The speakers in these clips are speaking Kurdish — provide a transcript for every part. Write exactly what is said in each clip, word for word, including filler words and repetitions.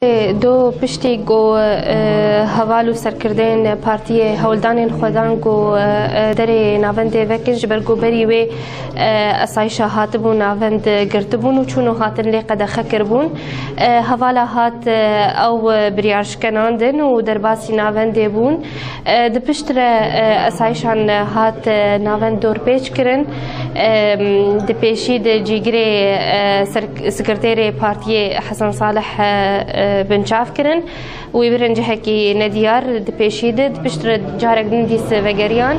Do piştî ku, e, heval û serkirdeyên partiyê hewldanên xwe dan ku, e, e, derê navendê vekin, ji ber ku berî wê, e, esayîşa hatibû navend girtibûn û çûn û hatin lê qedexe kiribûn. E, hevala hat, e, ew, e, biryar şkenandin û derbasî navendê bûn. E, di pişt re, e, esayîşan hat, e, navend dorpêç kirin. E, di pêşî de cîgirê, e, ser-, sekreterê partiyê Hesen Salih, e, e, binçav kirin. Wî birin cihekî nediyar di pêşî de, di pişt re carek din dîs vegeriyan,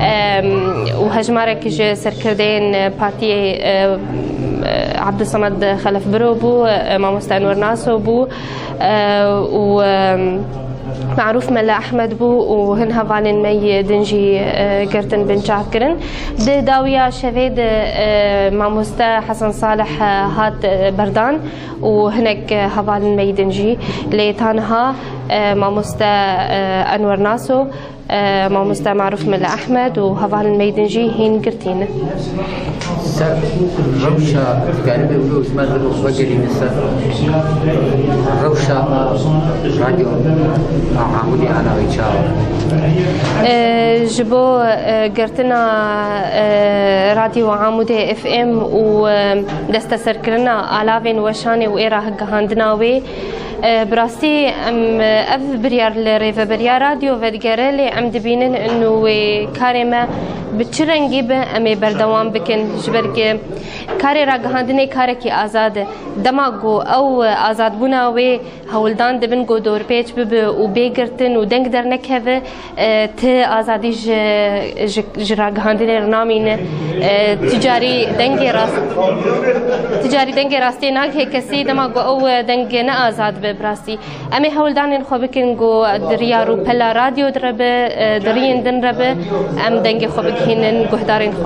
e, û hejmarek ji serkirdeyên partiyê, e, e, Abdulsamed Xelef Biro bû, e, Mamoste Enwer Naso bû, e, û, e, Marûf Mele Ehmed bû û hin hevalên me yê din jî, e, girtin binçav kirin. Di dawiya şevê de, e, mamoste Hesen Salih, e, hat, e, berdan û hinek, e, hevalên me yê din jî. Lê tanha, e, mamoste, e, Enwer Naso, e, mamoste Marûf Mele Ehmed û hevalên me yê din jî hîn girtî ne. Ser rewşa, dikarî be wilo ji me vegerîne ser rewşa radyo a Amûdê anawê çawa? E, ji bo, e, girtina, e, Radyo Amûdê F M û, e, desteserkirina alavên weşanê û êra gihandina wê, e, bi rastî em, e, ev biryar li rêveberiya radyo vedigere, lê em dibînin ino wê karê me bi çi rengî be, em ê berdewam bikin. Ji ber ku karê ragihandinê karekî azad e. Dema ku ew azadbûna wê hewldan dibin ku dorpêç bibe û bê girtin û deng dernekeve, e, ti azadî ji, ji, ji ragihandinê re namîne. E, tu carî dengê rast, tu carî dengê rastiyê nagihê kesî, dema ku ew deng ne azad be bi rastî. Em ê hewldanên xwe bikin ku di riya rûpela radyo de re be, e, di riyên din re be, em dengê xwe bigihînin guhdarên xwe.